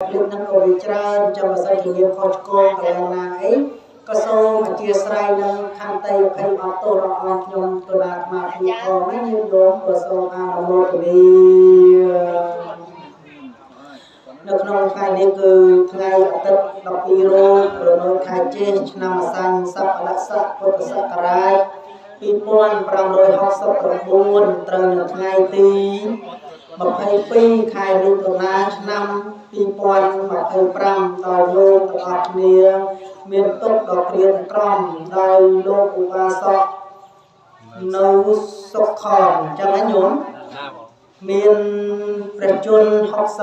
ភ្លេចហ្នឹងក៏វាច្រើនអញ្ចឹងបើសិនជាមានខុសឆ្គងកន្លែងណាអីក៏សូមអធិស្ឋាននិងខន្តីអភ័យអត់ទោសដល់អង្គខ្ញុំកណាអាត្មាភាពផងណាញាតិញោមក៏សូមអនុមោទនានៅក្នុងថ្ងៃនេះគឺថ្ងៃអាទិត្យ12រោចរដូវខែចេសឆ្នាំម្សាញ់សប្បលស័កពុទ្ធសករាជ2569ត្រូវនៅថ្ងៃទី22ខែមិថុនាឆ្នាំ2025ដល់ញោមទាំងអស់គ្នាមានទុក្ខដ៏ក្រៀមក្រំដោយលោកឧបាសកនៅសុខខំអញ្ចឹងណាញោមមានព្រះជន្ម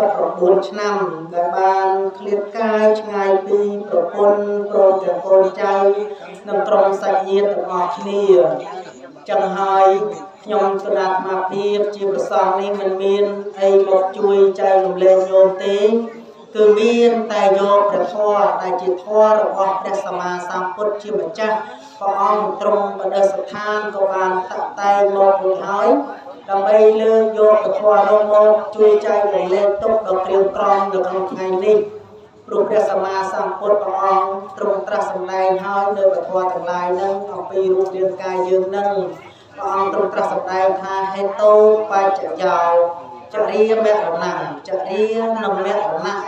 69ឆ្នាំដែលបានឃ្លាតកាយឆ្ងាយពីប្រពន្ធព្រមទាំងកូនចៅនិងក្រុមសាច់ញាតិទាំងអស់គ្នាចឹងហើយខ្ញុំគណៈអាត្មាភាពជាប្រសងនេះមិនមានអីមកជួយចែករំលែកញោមទេគឺមានតែយកព្រះធម៌ដែលជាធម៌របស់ព្រះសម្មាសម្ពុទ្ធជាម្ចាស់ព្រះអង្គទ្រង់បដិស្ថានក៏បានតាក់តែងមករួចហើយដើម្បីលើកយកព្រះធម៌នោះមកជួយចែករំលែកទុក្ខដ៏ក្រៀមក្រំនៅក្នុងថ្ងៃនេះព្រោះព្រះសម្មាសម្ពុទ្ធព្រះអង្គទ្រង់ត្រាស់សម្ដែងហើយនៅព្រះធម៌ទាំងឡាយនឹងអំពីរូបរាងកាយយើងនឹងព្រះអង្គទ្រង់ត្រាស់សម្ដែងថាហេតុបច្ចយោចរិយាមរណៈចរិយានិងមរណៈ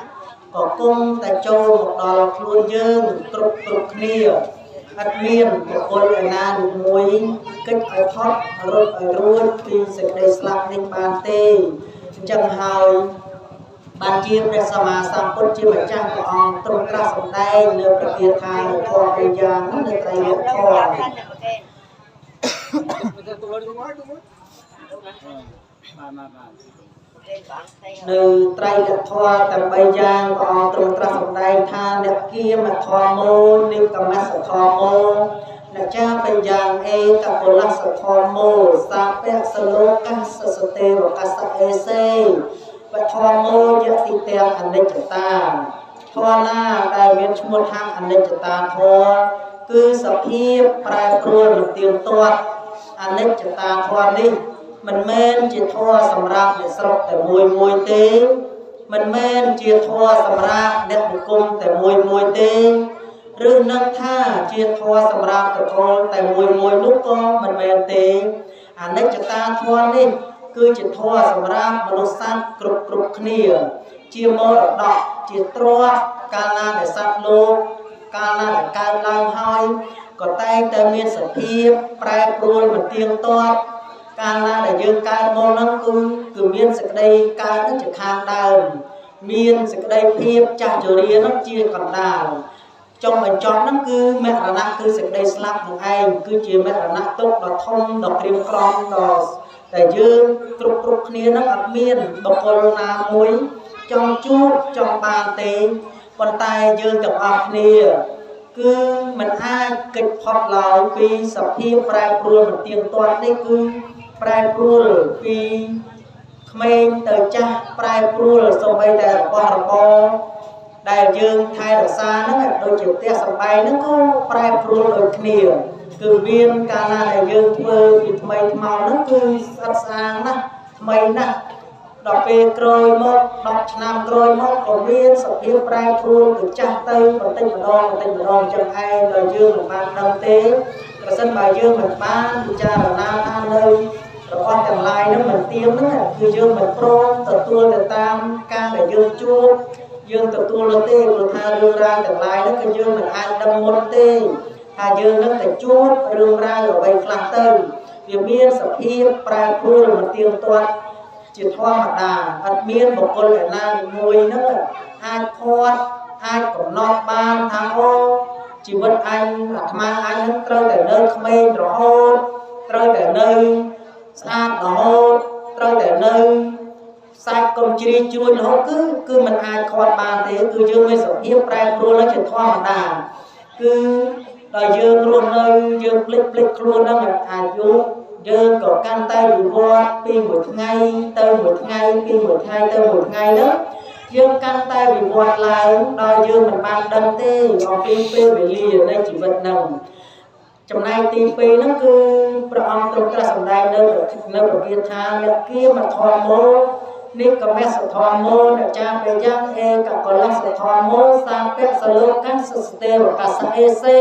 ក៏គង់តែចូលមកដល់ខ្លួនយើងគ្រប់គ្រប់គ្នាអត់មានបុគ្គលឯណាមួយគិតឲ្យផុតរត់ឲ្យរួចពីសេចក្តីស្លាប់នេះបានទេអញ្ចឹងហើយបានជាព្រះសម្មាសម្ពុទ្ធជាម្ចាស់ព្រះអង្គទ្រង់ត្រាស់សម្ដែងនៅព្រះគាថានៅធម៌បីយ៉ាងនៅត្រៃលក្ខធម៌នៅត្រៃលក្ខធម៌ទាំង3យ៉ាងព្រះអង្គទ្រង់ត្រាស់សម្ដែងថាអ្នកគាមធម្មោនិកមសធម្មោអ្នកចាបយ៉ាងអេកពលសធម្មោសាពៈសលោកសសទេវកសអេសេបធម្មោយតិទាំងអនិច្ចតាធម៌ណាដែលមានឈ្មោះថាអនិច្ចតាធម៌គឺសភាពប្រែប្រួលមិនទៀងទាត់អនិច្ចតាធម៌នេះមិនមែនជាធម៌សម្រាប់អ្នកស្រុកតែមួយមួយទេមិនមែនជាធម៌សម្រាប់អ្នកនិគមតែមួយមួយទេឬនឹងថាជាធម៌សម្រាប់ត្រកូលតែមួយមួយនោះក៏មិនមែនទេអនិច្ចតាធម៌នេះគឺជាធម៌សម្រាប់មនុស្សសត្វគ្រប់គ្រប់គ្នាជាមរតកជាទ្រព្យកាលណាដែលសត្វលោកកាលណាដែលកើតឡើងហើយក៏តែងតែមានសភាពប្រែប្រួលមិនទៀងទាត់កាលណាដែលយើងកើតមកហ្នឹងគឺមានសេចក្តីកើតហ្នឹងជាខាងដើមមានសេចក្តីភាពចាស់ជរាហ្នឹងជាកណ្ដាលចុងបញ្ចប់ហ្នឹងគឺមរណៈគឺសេចក្តីស្លាប់នឹងឯងគឺជាមរណៈទុក្ខដ៏ធំដ៏ក្រៀមក្រំដ៏តែយើងគ្រប់គ្រប់គ្នាហ្នឹងអត់មានបុគ្គលណាមួយចង់ជួបចង់បានទេប៉ុន្តែយើងទាំងអស់គ្នាគឺមិនអាចគេចផុតឡើយពីសភាពប្រែប្រួលមិនទៀងទាត់នេះគឺប្រែប្រួលពីក្មេងទៅចាស់ប្រែប្រួលសូម្បីតែរបស់របរដែលយើងថែរក្សាហ្នឹងដូចជាផ្ទះសម្បែងហ្នឹងក៏ប្រែប្រួលដូចគ្នាគឺមានកាលណាដែលយើងធ្វើពីថ្មីថ្មោងហ្នឹងគឺស្អាតស្អាងណាស់ថ្មីណាស់ដល់ពេលក្រោយមក10ឆ្នាំក្រោយមកក៏មានសភាពប្រែប្រួលទៅចាស់ទៅបន្តិចម្ដងបន្តិចម្ដងចឹងឯងដល់យើងមិនបានដឹងទេប្រសិនបើយើងមិនបានពិចារណាថានៅរបស់ទាំងឡាយហ្នឹងមិនទៀងហ្នឹងគឺយើងមិនព្រមទទួលទៅតាមការដែលយើងជួបយើងទទួលទៅទេព្រោះថារឿងរ៉ាវទាំងឡាយហ្នឹងគឺយើងមិនអាចដឹងមុនទេថាយើងនឹងតែជួបរឿងរ៉ាវអ្វីខ្លះទៅវាមានសភាពប្រែប្រួលមិនទៀងទាត់ជាធម្មតាអត់មានបុគ្គលឯណាមួយហ្នឹងអាចខាត់អាចកំណត់បានថាអូជីវិតអញអាត្មាអញហ្នឹងត្រូវតែនៅក្មេងរហូតត្រូវតែនៅស្អាតរហូតត្រូវតែនៅសាច់កុំជ្រីជ្រួញរហូតគឺមិនអាចខាត់បានទេគឺយើងមានសភាពប្រែប្រួលជាធម្មតាគឺដល់យើងរស់នៅយើងភ្លេចភ្លេចខ្លួនហ្នឹងអាយុយើងក៏កាន់តែវិវត្តពីមួយថ្ងៃទៅមួយថ្ងៃពីមួយថ្ងៃទៅមួយថ្ងៃហ្នឹងយើងកាន់តែវិវត្តឡើងដល់យើងមិនបានដឹងទេអំពីពេលវេលានៃជីវិតហ្នឹងចំណែកទី2ហ្នឹងគឺព្រះអង្គទ្រង់ត្រាស់សម្ដែងនៅព្រះគាថាលក្ខិមធម្មោ និកមស្សធម្មោនចាបយ៉ាងឯកកលស្សធម្មោសាពៈសលោកសស្ទេវកសអេសេ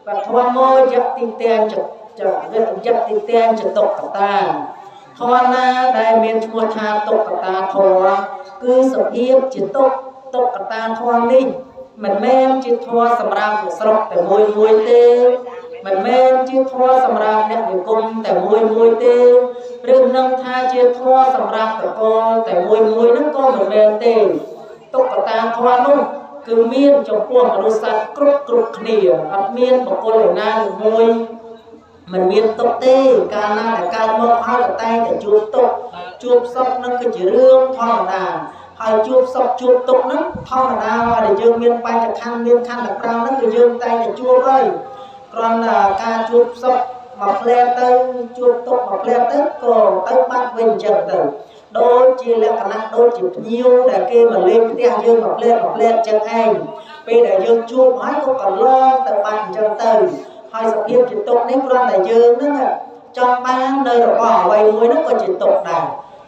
បធម្មោយតិទាំងចយតិទាំងចតុកតាធម៌ណាដែលមានឈ្មោះថាតុកតាធម៌គឺសភាពជាតុតុកតាធម៌នេះមិនមែនជាធម៌សម្រាប់អ្នកស្រុកតែមួយមួយទេមិនមែនជាធម៌សម្រាប់អ្នកនិគមតែមួយមួយទេឬនឹងថាជាធម៌សម្រាប់តកលតែមួយមួយហ្នឹងក៏មិនមែនទេតុកតាធម៌នោះគឺមានចំពោះមនុស្សសត្វគ្រប់គ្រប់គ្នាអត់មានបុគ្គលឯណាមួយមិនមានទុកទេកាលណាដែលកើតមកហើយក៏តែងតែជួបទុកជួបសុខនឹងគឺជារឿងធម្មតាហើយជួបសុខជួបទុកហ្នឹងធម្មតាហើយដែលយើងមានបញ្ចខណ្ឌមានខណ្ឌទាំង5ហ្នឹងគឺយើងតែងតែជួបហើយគ្រាន់តែការជួបសុខមកផ្លែទៅជួបទុកមកផ្លែទៅក៏ទៅបាត់វិញអញ្ចឹងទៅដូចជាលក្ខណៈដូចជាភ្ញៀវដែលគេមកលេងផ្ទះយើងមកផ្លែមកផ្លែអញ្ចឹងឯងពេលដែលយើងជួបហើយក៏កន្លងទៅបាត់អញ្ចឹងទៅហើយសភាពជាទុកនេះគ្រាន់តែយើងហ្នឹងចង់បាននៅរបស់អ្វីមួយហ្នឹងក៏ជាទុកដែរ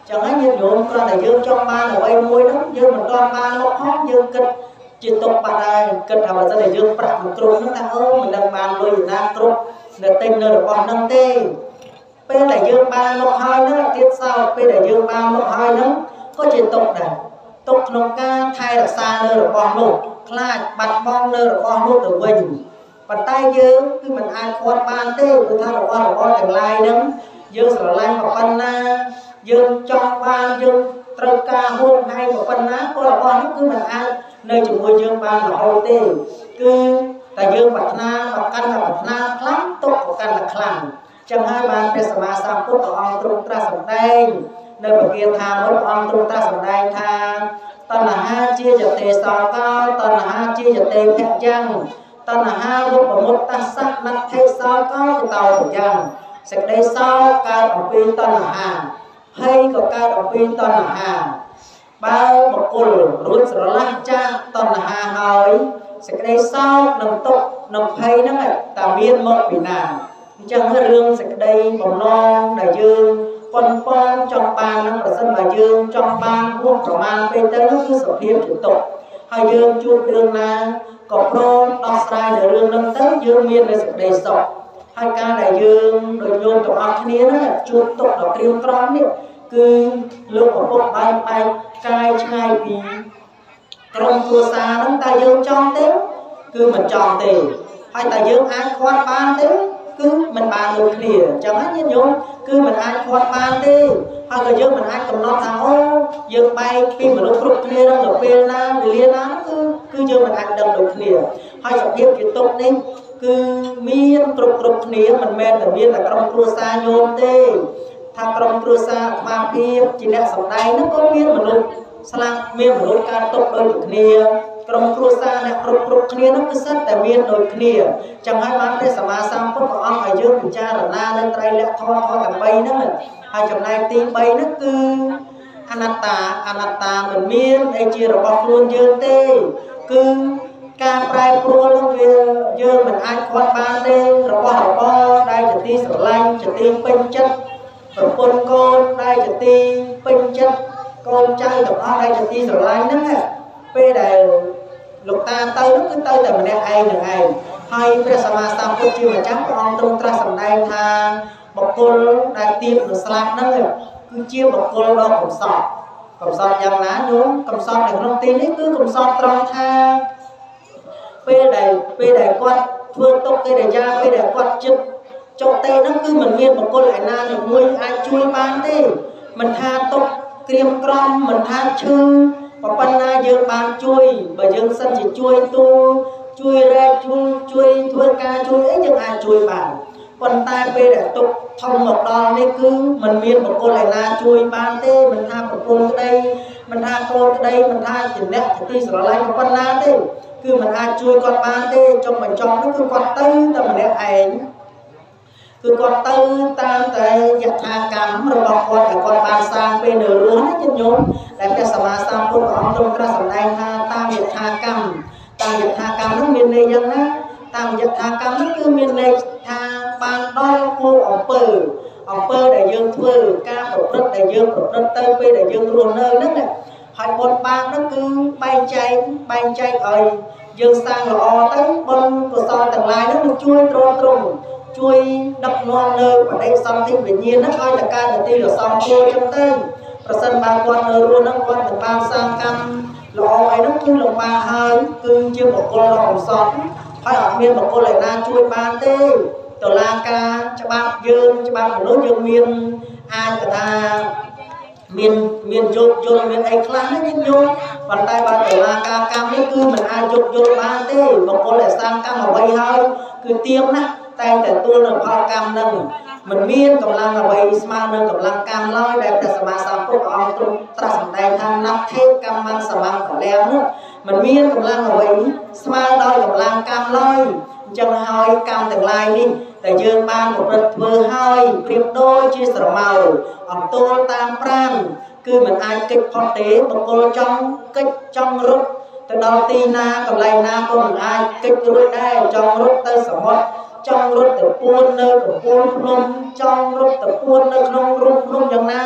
ចឹងហើយញាតិញោមគ្រាន់តែយើងចង់បានអ្វីមួយហ្នឹងយើងមិនទាន់បានមកផងយើងគិតជាទុកបាត់ហើយគិតថាបើសិនតែយើងប្រាក់មិនគ្រប់ហ្នឹងថាអូមិនដឹងបានលុយណាគ្រប់នៅទិញនៅរបស់ហ្នឹងទេពេលដែលយើងបានមកហើយហ្នឹងទៀតសោតពេលដែលយើងបានមកហើយហ្នឹងក៏ជាទុកដែរទុកក្នុងការថែរក្សានៅរបស់នោះខ្លាចបាត់បង់នៅរបស់នោះទៅវិញប៉ុន្តែយើងគឺមិនអាចខាត់បានទេព្រោះថារបស់របរទាំងឡាយហ្នឹងយើងស្រឡាញ់ប៉ុណ្ណាយើងចង់បានយើងត្រូវការហួងហែងប៉ុណ្ណាក៏របស់នោះគឺមិនអាចនៅជាមួយយើងបានរហូតទេគឺតែយើងប្រាថ្នាប្រកាន់តែប្រាថ្នាខ្លាំងទុកក៏កាន់តែខ្លាំងចឹងហើយបានព្រះសម្មាសម្ពុទ្ធព្រះអង្គទ្រង់ត្រាស់សម្ដែងនៅពគាថាមួយព្រះអង្គទ្រង់ត្រាស់សម្ដែងថាតណ្ហាជាយទេសោកោតណ្ហាជាយទេភយ៉ាងតណ្ហារូបមុត្តសៈណដ្ឋិសោកោកតោយ៉ាងសេចក្តីសោកកើតអំពីតណ្ហាភ័យក៏កើតអំពីតណ្ហាបើបុគ្គលរួចស្រឡះចាកតណ្ហាហើយសេចក្តីសោកនិងទុក្ខនិងភ័យហ្នឹងតើមានមកពីណាអញ្ចឹងរឿងសេចក្តីបំណងដែលយើងប៉ុនប៉ងចង់បានហ្នឹងប្រសិនបើយើងចង់បានហួសប្រមាណពេកទៅនោះគឺសភាពជាទុក្ខហើយយើងជួបរឿងណាក៏ព្រមដោះស្រាយនៅរឿងហ្នឹងទៅយើងមាននៅសេចក្តីសុខហើយការដែលយើងដូចញោមទាំងអស់គ្នាហ្នឹងជួបទុក្ខដ៏ក្រៀមក្រំនេះគឺលោកឪពុកបែកបែកកាយឆ្ងាយពីក្រុមគ្រួសារហ្នឹងតើយើងចង់ទេគឺមិនចង់ទេហើយតើយើងអាចខាត់បានទេគឺមិនបានដូចគ្នាអញ្ចឹងណាញាតិញោមគឺមិនអាចខាត់បានទេហើយក៏យើងមិនអាចកំណត់ថាអូយើងបែកពីមនុស្សគ្រប់គ្នានឹងនៅពេលណាវេលាណាគឺយើងមិនអាចដឹងដូចគ្នាហើយសភាពជាទុក្ខនេះគឺមានគ្រប់គ្រប់គ្នាមិនមែនតែមានតែក្រុមគ្រួសារញោមទេថាក្រុមគ្រួសារអាត្មាភាពជាអ្នកសម្ដែងហ្នឹងក៏មានមនុស្សស្លាប់មានមនុស្សកើតទុក្ខដូចគ្នាក្រុមគ្រួសារអ្នកគ្រប់គ្រប់គ្នានោះគឺសិតតែមានដូចគ្នាចឹងហើយបានព្រះសម្មាសម្ពុទ្ធព្រះអង្គឲ្យយើងពិចារណានៅត្រៃលក្ខធម៌ធម៌ទាំង3ហ្នឹងហើយចំណែកទី3ហ្នឹងគឺអនត្តាអនត្តាមិនមានអីជារបស់ខ្លួនយើងទេគឺការប្រែប្រួលនោះវាយើងមិនអាចខាត់បានទេរបស់របរដែលជាទីស្រឡាញ់ជាទីពេញចិត្តប្រពន្ធកូនដែលជាទីពេញចិត្តកូនចៅទាំងអស់ដែលជាទីស្រឡាញ់ហ្នឹងពេលដែលលោកតាទៅនោះគឺទៅតែម្នាក់ឯងនឹងឯងហើយព្រះសម្មាសម្ពុទ្ធជាម្ចាស់ព្រះអង្គទ្រង់ត្រាស់សម្ដែងថាបុគ្គលដែលទៀបនឹងស្លាប់ហ្នឹងគឺជាបុគ្គលដ៏កំសត់កំសត់យ៉ាងណាញោមកំសត់នៅក្នុងទីនេះគឺកំសត់ត្រង់ថាពេលដែលគាត់ធ្វើទុក្ខកិរិយាពេលដែលគាត់ចិត្តចុះទេហ្នឹងគឺមិនមានបុគ្គលឯណាមួយអាចជួយបានទេមិនថាទុក្ខក្រៀមក្រំមិនថាឈឺប៉ុណ្ណាយើងបានជួយបើយើងសិនជាជួយទូជួយរែកជួយធ្វើការជួយអីយើងអាចជួយបានប៉ុន្តែពេលដែលទុក្ខធំមកដល់នេះគឺមិនមានបុគ្គលឯណាជួយបានទេមិនថាប្រពន្ធក្តីមិនថាកូនក្តីមិនថាជាអ្នកជាទីស្រឡាញ់ប៉ុណ្ណាទេគឺមិនអាចជួយគាត់បានទេចុងបញ្ចប់នោះគឺគាត់ទៅតែម្នាក់ឯងគឺគាត់ទៅតាមតែយថាកម្មរបស់គាត់ដែលគាត់បានសាងពេលនៅរស់ណាញាតិញោមដែលព្រះសម្មាសម្ពុទ្ធព្រះអង្គទ្រង់ត្រាស់សម្ដែងថាតាមយថាកម្មតាមយថាកម្មនោះមានន័យយ៉ាងណាតាមយថាកម្មនោះគឺមានន័យថាបានដល់គោលអំពើ អំពើដែលយើងធ្វើការប្រព្រឹត្តដែលយើងប្រព្រឹត្តទៅពេលដែលយើងរស់នៅហ្នឹងហើយបុណ្យបាបហ្នឹងគឺបែងចែកឲ្យយើងសាងល្អទៅបុណ្យកុសលទាំងឡាយហ្នឹងនឹងជួយទ្រទ្រង់ជួយដឹកនាំនៅបដិសន្ធិវិញ្ញាណហ្នឹងឲ្យទៅកើតទៅទីដ៏សមគួរចឹងទៅប្រសិនបើគាត់នៅរស់ហ្នឹងគាត់មិនបានសាងកម្មល្អអីហ្នឹងគឺលំបាកហើយគឺជាបុគ្គលដ៏កំសត់ហើយអត់មានបុគ្គលឯណាជួយបានទេតុលាការច្បាប់យើងច្បាប់មនុស្សយើងមានអាចថាមានយោគយល់មានអីខ្លះណាញាតិញោមប៉ុន្តែបើតុលាការកម្មនេះគឺមិនអាចយោគយល់បានទេបុគ្គលដែលសាងកម្មអ្វីហើយគឺទៀងណាស់តែងតែទទួលនៅផលកម្មហ្នឹងមិនមានកម្លាំងអ្វីស្មើនឹងកម្លាំងកម្មឡើយដែលព្រះសម្មាសម្ពុទ្ធព្រះអង្គទ្រង់ត្រាស់សម្ដែងថាណដ្ឋិកម្មំសមំពលំនោះមិនមានកម្លាំងអ្វីស្មើដោយកម្លាំងកម្មឡើយអញ្ចឹងហើយកម្មទាំងឡាយនេះតែយើងបានប្រព្រឹត្តធ្វើហើយប្រៀបដូចជាស្រមោលអន្ទោលតាមប្រាណគឺមិនអាចគេចផុតទេបុគ្គលចង់គេចចង់រត់ទៅដល់ទីណាកន្លែងណាក៏មិនអាចគេចរួចដែរចង់រត់ទៅសមុទ្រចង់រត់ទៅពួននៅកំពូលភ្នំចង់រត់ទៅពួននៅក្នុងរូងភ្នំយ៉ាងណា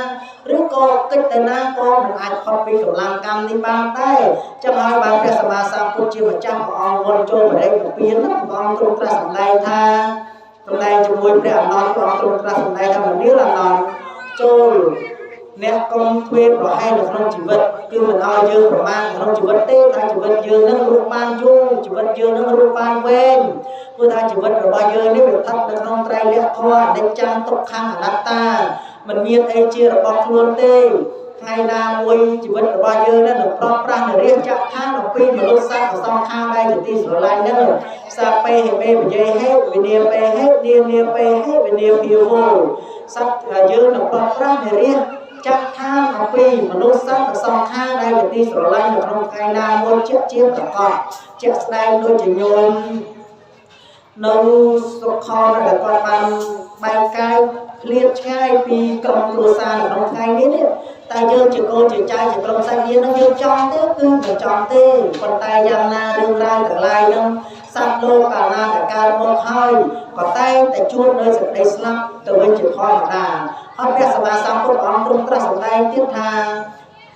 ឬក៏កិច្ចទៅណាក៏មិនអាចផុតពីកម្លាំងកម្មនេះបានដែរចឹងហើយបានព្រះសម្មាសម្ពុទ្ធជាម្ចាស់ព្រះអង្គមុនចូលបរិនិព្វានព្រះអង្គទ្រង់ត្រាស់សម្ដែងថាសម្ដែងជាមួយព្រះអនន្តព្រះអង្គទ្រង់ត្រាស់សម្ដែងថាមនាលអនន្តចូលអ្នកកុំធ្វើប្រហែលនៅក្នុងជីវិតគឺមិនឲ្យយើងប្រមាថក្នុងជីវិតទេថាជីវិតយើងនឹងរស់បានយូរជីវិតយើងនឹងរស់បានវែងព្រោះថាជីវិតរបស់យើងនេះវាស្ថិតនៅក្នុងត្រៃលក្ខធម៌អនិច្ចំទុក្ខំអនត្តាមិនមានអីជារបស់ខ្លួនទេថ្ងៃណាមួយជីវិតរបស់យើងនឹងប្រោះប្រាស់នៅរាជចក្រឋានអំពីមនុស្សសត្វអសង្ខារដែលជាទីស្រឡាញ់ហ្នឹងសាពេហេមេបយេហេវិនាពេហេនានាពេហេវិនាភាវោសត្វយើងនឹងប្រោះប្រាស់នៅរាជចក្រឋានអំពីមនុស្សសត្វអសង្ខារដែលជាទីស្រឡាញ់នៅក្នុងថ្ងៃណាមួយជាជាប្រកបជាក់ស្ដែងដូចជាញោមនៅសុខដែលគាត់បានបែកកាយឃ្លាតឆ្ងាយពីក្រុមគ្រួសារនៅក្នុងថ្ងៃនេះតែយើងជាកូនជាចៅជាក្រុមសាច់ញាតិនឹងយើងចង់ទេគឺមិនចង់ទេប៉ុន្តែយ៉ាងណារឿងរ៉ាវទាំងឡាយនឹងសត្វលោកកាលណាដែលកើតមកហើយក៏តែងតែជួបនៅសេចក្តីស្លាប់ទៅវិញជាធម្មតាហើយព្រះសម្មាសម្ពុទ្ធព្រះអង្គទ្រង់ត្រាស់សម្ដែងទៀតថា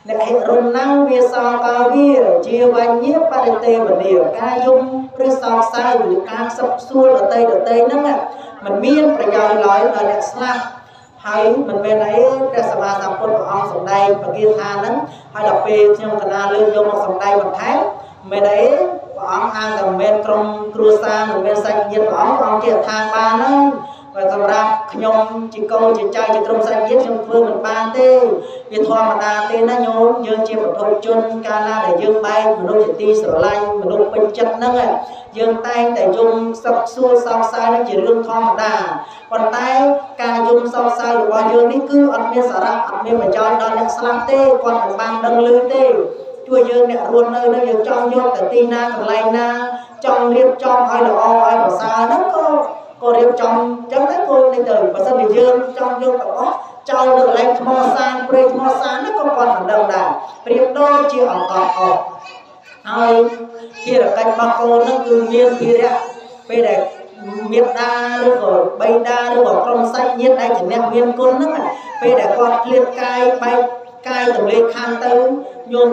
អ្នកហិរុណំវាសោកាវាជាវញ្ញបរិទេវនីការយំឬសោកសៅឬការខ្សឹបខ្សួលដតីហ្នឹងមិនមានប្រយោជន៍ឡើយដល់អ្នកស្លាប់ហើយមិនមែនអីព្រះសម្មាសម្ពុទ្ធព្រះអង្គសម្ដែងបគាថាហ្នឹងហើយដល់ពេលខ្ញុំកណាលើកយកមកសម្ដែងបន្ថែមមិនមែនអីព្រះអង្គអាងតែមិនមែនក្រុមគ្រួសារមិនមែនសាច់ញាតិព្រះអង្គជាឋានបានហ្នឹងបើសម្រាប់ខ្ញុំជាកូនជាចៅជាក្រុមសាច់ញាតិខ្ញុំធ្វើមិនបានទេវាធម្មតាទេណាញោមយើងជាបុថុជនកាលណាដែលយើងបែកមនុស្សជាទីស្រឡាញ់មនុស្សពេញចិត្តហ្នឹងយើងតែងតែយំសឹកសួលសោកសៅនឹងជារឿងធម្មតាប៉ុន្តែការយំសោកសៅរបស់យើងនេះគឺអត់មានសារៈអត់មានប្រយោជន៍ដល់អ្នកស្លាប់ទេគាត់មិនបានដឹងឮទេជួយយើងអ្នករស់នៅនឹងយើងចង់យកទៅទីណាកន្លែងណាចង់រៀបចំឲ្យល្អឲ្យប្រសើរហ្នឹងក៏រៀបចំចឹងទៅក៏នេះទៅបើសិនជាយើងចង់យកទៅអស់ចោលនៅកន្លែងថ្មសានព្រៃថ្មសានហ្នឹងក៏គាត់មិនដឹងដែរប្រៀបដូចជាអង្កត់អស់ហើយភារកិច្ចរបស់កូនហ្នឹងគឺមានភារៈពេលដែលមេដាឬក៏បៃតាឬក៏ក្រុមសាច់ញាតិដែលជាអ្នកមានគុណហ្នឹងពេលដែលគាត់ឃ្លាតកាយបែកកាយទម្លាយខាងទៅញោម